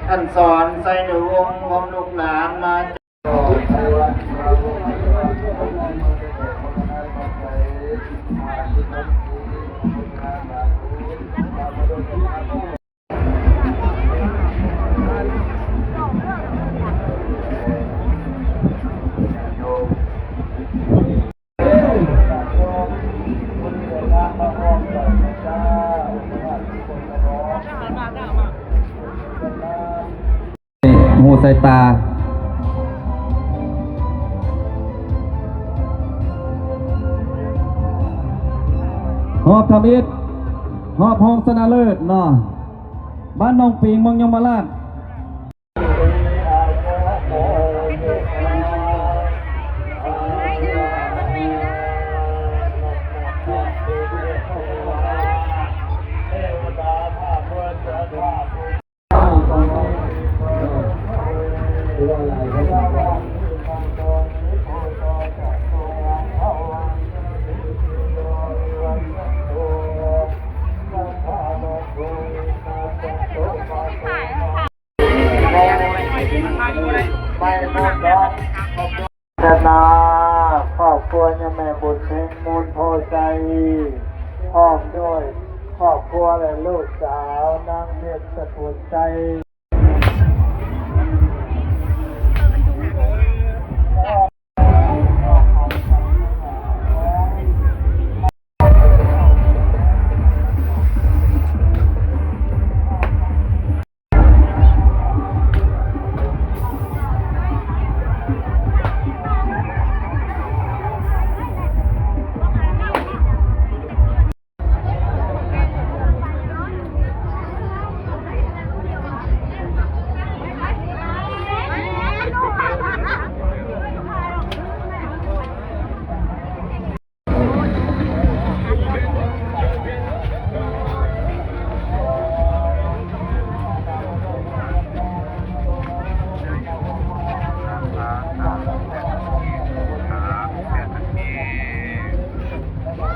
ທ່ານສອນ ໄຊນຸວົງ ພ້ອມລູກຫຼານມາຈາກ ຫູສາຍຕາ ຮອບທຳອິດ ຮອບຮອງຊະນະເລີດເນາະ ບ້ານໜອງປິງ ເມືອງຍົມມະລາດ. ຄອບຄົວຍາແມ່ບຸນເພັງ ມູນໂພໄຊ ພ້ອມດ້ວຍຄອບຄົວ ແລະ ລູກສາວ ນາງເພັດສະກຸນໄຊ.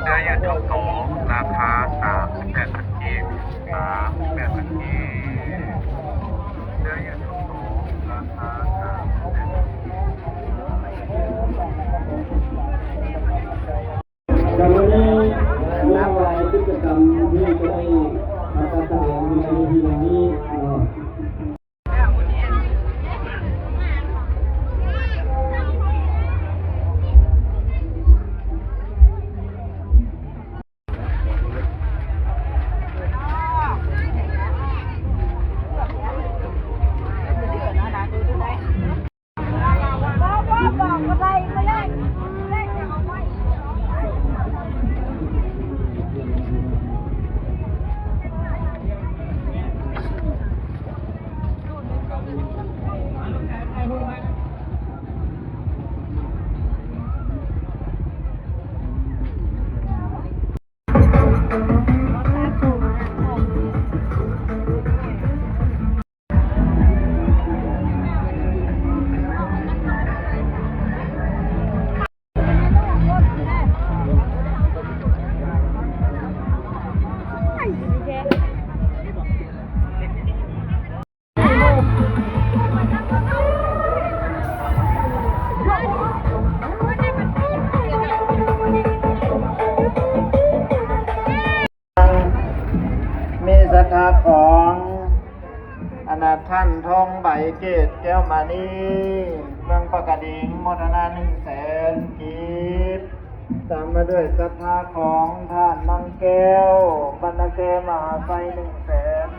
ເສື້ອຢືດທຸກໂຕ ລາຄາສາມສິບແປດພັນກີບ ສາມສິບແປດພັນກີບ ເສື້ອຢືດທຸກໂຕ ລາຄາສາມສິບແປດພັນກີບ. ແຕ່ມື້ນີ້ຫຼາກຫຼາຍກິດຈະກຳທີ່ຈະໄດ້ມາຈັດສະແດງຢູ່ໃນເວທີແຫ່ງນີ້ເນາະ. ມີສັດທາຂອງ ອັນນະ ທ່ານ ທອງໃບ ເກດແກ້ວມະນີ ເມືອງປາກກະດິງ ໂມທະນາ ໜຶ່ງແສນ ກີບ. ຕາມມາດ້ວຍສັດທາຂອງ ທ່ານ ນາງແກ້ວ ບັນນາແກ ມະຫາໄຊ ໜຶ່ງແສນ